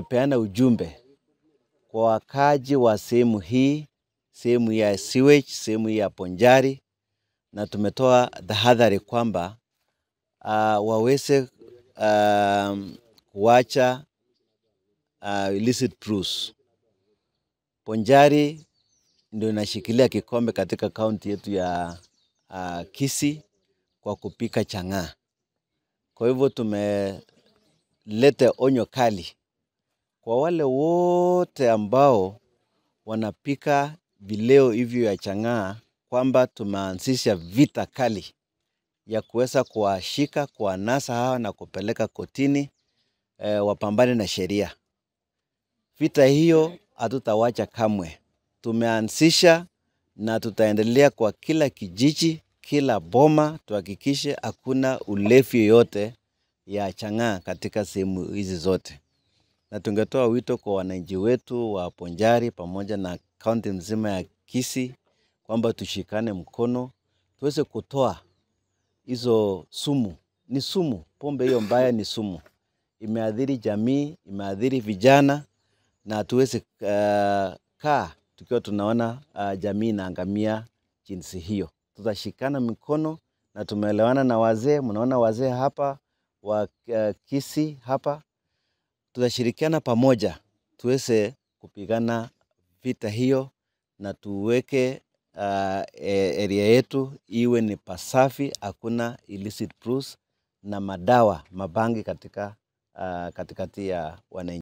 Peana ujumbe kwa wakaaji wa sehemu hii, sehemu ya sewage, sehemu ya Bonchari, na tumetoa tahadhari kwamba waweze kuacha illicit brews. Bonchari ndio inashikilia kikombe katika kaunti yetu ya Kisii kwa kupika chang'aa. Kwa hivyo tumeleta onyo kali kwa wale wote ambao wanapika vileo hivyo ya chang'aa kwamba tumeanzisha vita kali ya kuweza kuwashika, kuwanasa hawa na kupeleka kotini, wapambane na sheria. Vita hiyo hatutawacha kamwe. Tumeanzisha na tutaendelea kwa kila kijiji, kila boma, tuhakikishe hakuna ulevi yoyote ya chang'aa katika sehemu hizi zote. Na tungetoa wito kwa wananchi wetu wa Bonchari pamoja na kaunti mzima ya Kisii kwamba tushikane mkono tuweze kutoa hizo sumu. Ni sumu, pombe hiyo mbaya ni sumu. Imeathiri jamii, imeathiri vijana, na hatuwezi kaa tukiwa tunaona jamii inaangamia jinsi hiyo. Tutashikana mikono na tumeelewana na wazee, mnaona wazee hapa wa Kisii hapa. Tutashirikiana pamoja tuweze kupigana vita hiyo na tuweke area yetu iwe ni pasafi, hakuna illicit brews na madawa mabangi katika katikati ya wananchi.